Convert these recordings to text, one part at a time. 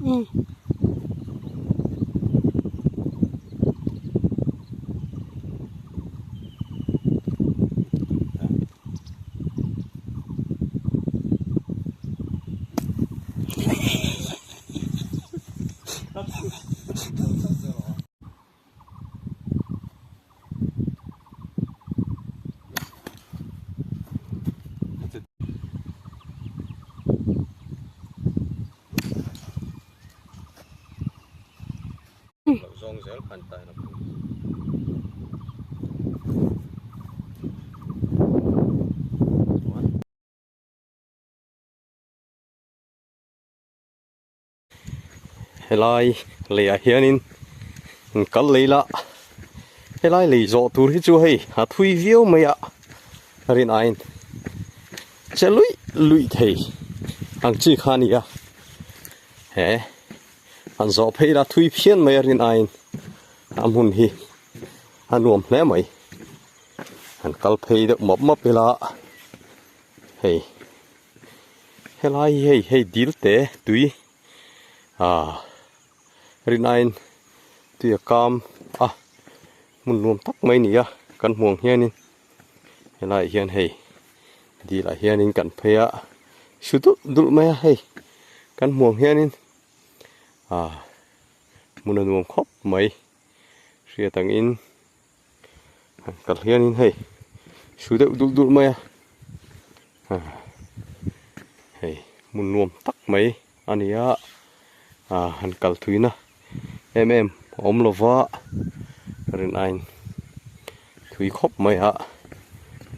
Um. Helai leiah hianin kal lei la helai lei zawh tur hi chu hei a thui viau mai a rin aiin che luih luih thei ang chi kha a ni a he han zawh phei la thui phian mai a rin aiin a hmun hi a nuam hle mai han kal phei deuh mawp mawp ila hei. Helai hi hei hei dil te tui ah rinaiin tui a kam a hmun nuam tak mai a ni a kan hmuh ang hianin helaiah hian hei dilah hianin kan phei a su dulh dulh mai a hei kan hmuh ang hianin ah hmun a nuam khawp mai hriat angin. Han kal hianin hei su deuh dulh dulh mai a hei hmun nuam tak mai a ni a ah han kal thuina em em a awm lo va rin aiin thui khawp mai a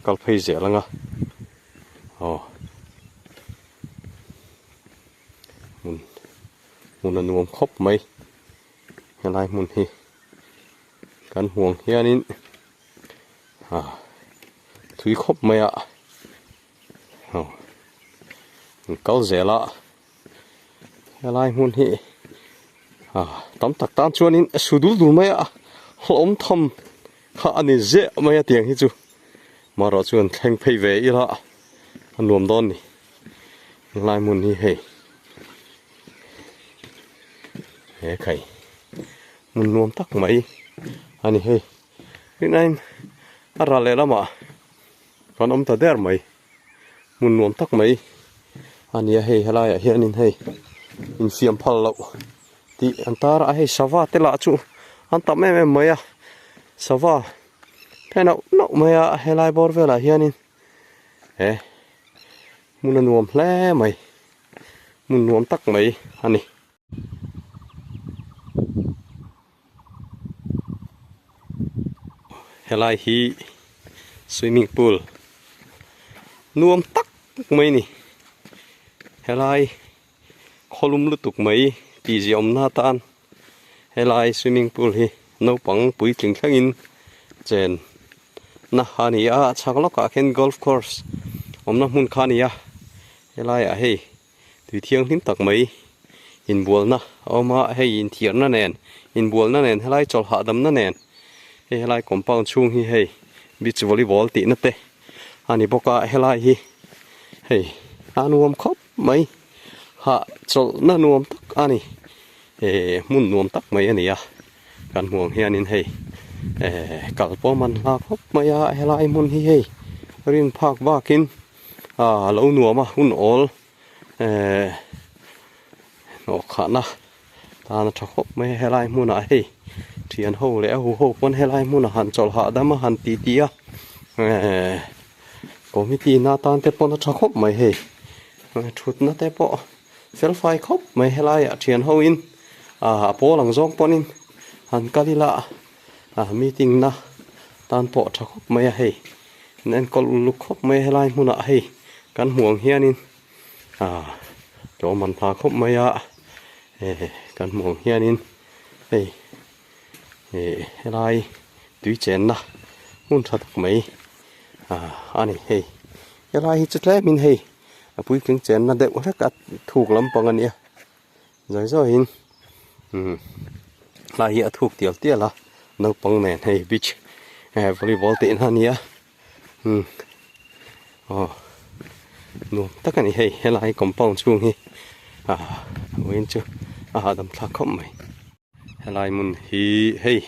kal phei zel ang a aw hmun hmun a nuam khawp mai helai hmun hi. Kan hmuh ang hianin ah thui khawp mai a aw an kal zel a helai hmun hi ah tam tak tan chuanin a su dul dul mai a hlawm tham kha a ni zeh mai a tiang hi chu marawh chuan thleng phei ve ila a nuam dawn ni helai hmun hi hei he khai. Hmun nuam tak mai a ni hei rinaiin a ral leh lamah kan awm ta der mai hmun nuam tak mai a ni a hei helaiah hianin hei infiam phal loh tih an tar a hei sava te lah chu an tam em em mai a sava phe nauh nauh mai a helai bawr velah hianin he hmun a nuam hle mai hmun nuam tak mai a ni. Helai hi swimming pool nuam tak mai a ni helai khawlum lutuk mai tih zia awmna atan helai swimming pool hi naupang puitling thlengin chen na a ni a chhak lawkah khian golf course awmna hmun kha a ni a helaiah hei. Tui thianghlim tak mai inbualna a awm a, hei inthiarna nen inbualna nen helai chawlh hahdamna nen hei helai compound chhung hi hei beach volleyball tihna te a ni bawk a helai hi hei a nuam khawp mai hah chawlhna nuam tak a ni eh hmun nuam tak mai a ni a kan hmuh ang hianin hei eh kal pawh man hla khawp mai a helai hmun hi hei rin phak bakin. A lo nuam a hun awl ehh hnawh khahna tan a tha khawp mai a helai hmunah hei thian ho leh a hu ho pawn helai hmunah han chawlh hahdam a han ti ti a ehh committee na tan te pawn a tha khawp mai hei thutna te pawh fel fai khawp mai helaiah thian ho in ah a pawl ang zawng pawnin han kal ila ah meeting na tan pawh a tha khawp mai a hei. An enkawl uluk khawp mai a helai hmunah hei kan hmuh ang hianin ah tlawm an hla khawp mai a eh kan hmuh ang hianin hei eh helai tui chenna hmun tha tak mai ah a ni hei helai hi chu tlemin hei a puitling chenna deuh hlek a thuk lampang a nia zawi zawiin umm hlai hi a thuk tial tial a naupang nen hei beach eh volleyball tih na ania umm aw nuam tak a ni hei helai compound chhung hi ah vawiin chu. A hahdam thlak khawp mai. Helai hmun hi hei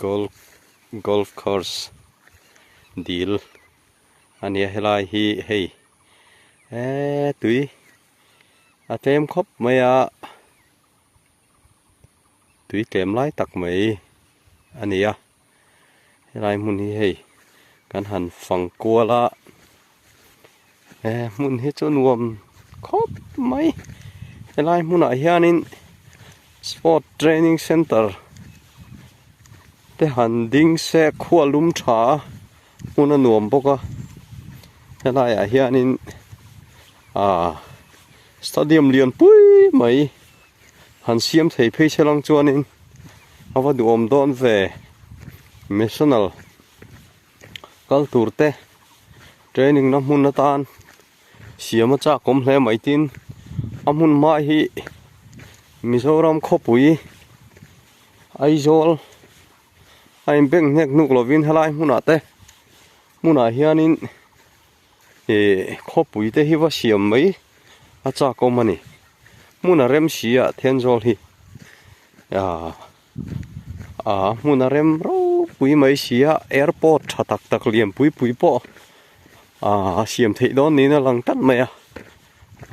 golf golf course dil a nia helai hi hei eee tui a tlem khawp mai a tui tlem lai tak mai a ni a helai hmun hi hei kan han fang kual a he hmun hi chu nuam khawp mai helai hmunah hianin sport training center te han ding se khua lum tha a hmun a nuam bawk a helai ah hianin ah stadium lian pui mai han siam thei phei se lang chuanin a va duhawm dawn ve national kal tur te training na hmun atan siam a chak awm hle mai tin a hmun hma hi Mizoram khawpui Aizawl a in bank hnek hnuk lovin helai hmunah te hmunah hianin ih khawpui te hi va siam mai a chak awm a ni hmun a rem si ah Thenzawl hi ah ah hmun a rem ropui mai si a airport tha tak tak lian pui pui pawh ah a siam theih dawn niin a lang tlat mai a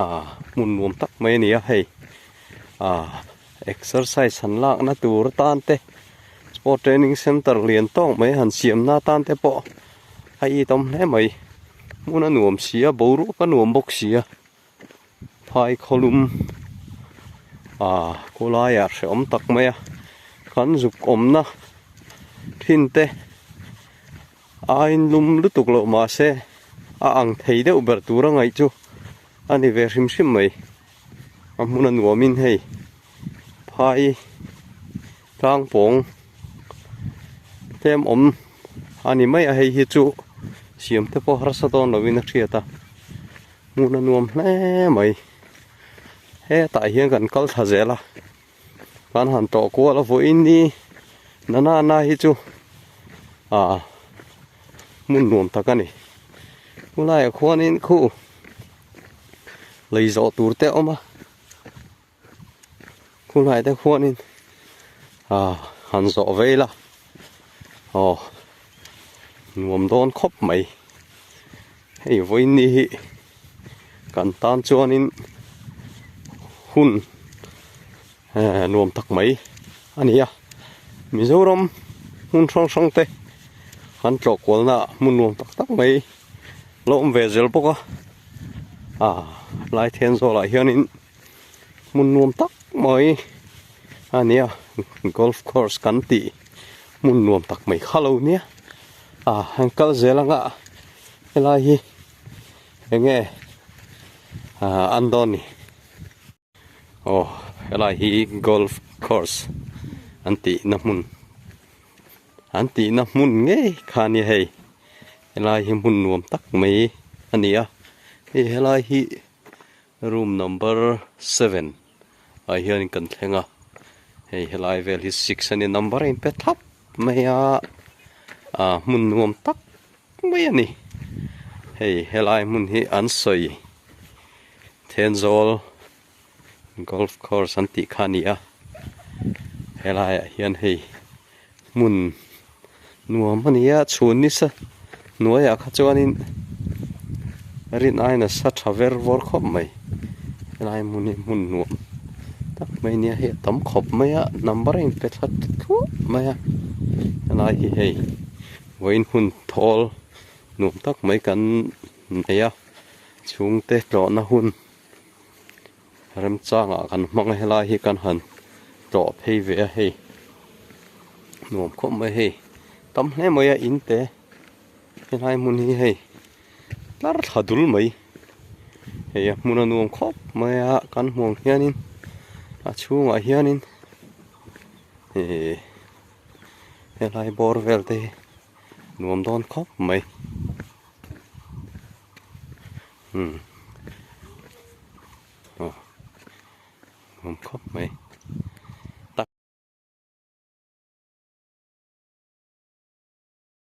ah hmun nuam tak mai a ni a hei ah exercise han lakna tur atan te sport training center lian tawk mai han siamna atan te pawh a itawm hle mai hmun a nuam si a boruak a nuam bawk si a phai khawlum ah khawlaiah hrehawm tak mai a kan zuk awmna thin te a inlum lutuk loh mahse a ang thei deuh ber tur a ngaih chu a ni ve hrim hrim mai a hmun a nuamin hei phai tlang pawng tlem awm a ni mai a hei hi chu siam te pawh harsa dawn lovin a hriat a hmun a nuam hle mai hetah hian kan kal thla zel a kan han tawh kual a vawiin ni nana hi chu ah hmun nuam tak a ni khulaiah khuanin khu lei zawh tur te a awm a khulai te khuanin ah han zawh vei la aw nuam dawn khawp mai hei vawiin ni hi kan tan chuanin hun nuam tak mai a ni a Mizoram hmun hrang hrang te an tlawh kualna ah hmun nuam tak tak mai lo awm ve zel bawk a ah lai Thenzawl ah hianin hmun nuam tak mai a ni a golf course kan tih hmun nuam tak mai kha lo nia ah an kal zel anga helai hi enge ah an dawn ni. Aw helai hi golf course an tih na hmun an tih na hmun ngei kha a ni hei helai hi hmun nuam tak mai a ni a hei helai hi room number seven ah hian kan thleng a hei helai vel hi six a ni number a inpe thlap mai a ah hmun nuam tak mai a ni hei helai hmun hi an sawi. Thenzawl golf course an tih kha a ni a helaiah hian hei hmun nuam a ni a chhun nisa hnuaiah kha chuanin rin aiin a sa tha ver vawr khawp mai helai hmun hi hmun nuam tak mai a nia hei a tam khawp mai a number a inpe thla thluah mai a helai hi hei vawiin hun thawl nuam tak mai kan nei a. Chhungte tlawhna hun remchangah kan hmang a helai hi kan han tlawh phei ve a hei nuam khawp mai hei tam hle mai a in te helai hmun hi hei tlar thla dul mai hei a hmun a nuam khawp mai a kan hmuh ang hianin a chhungah hianin ihh helai bawr vel te hi nuam dawn khawp mai. Umm aw nuam khawp mai.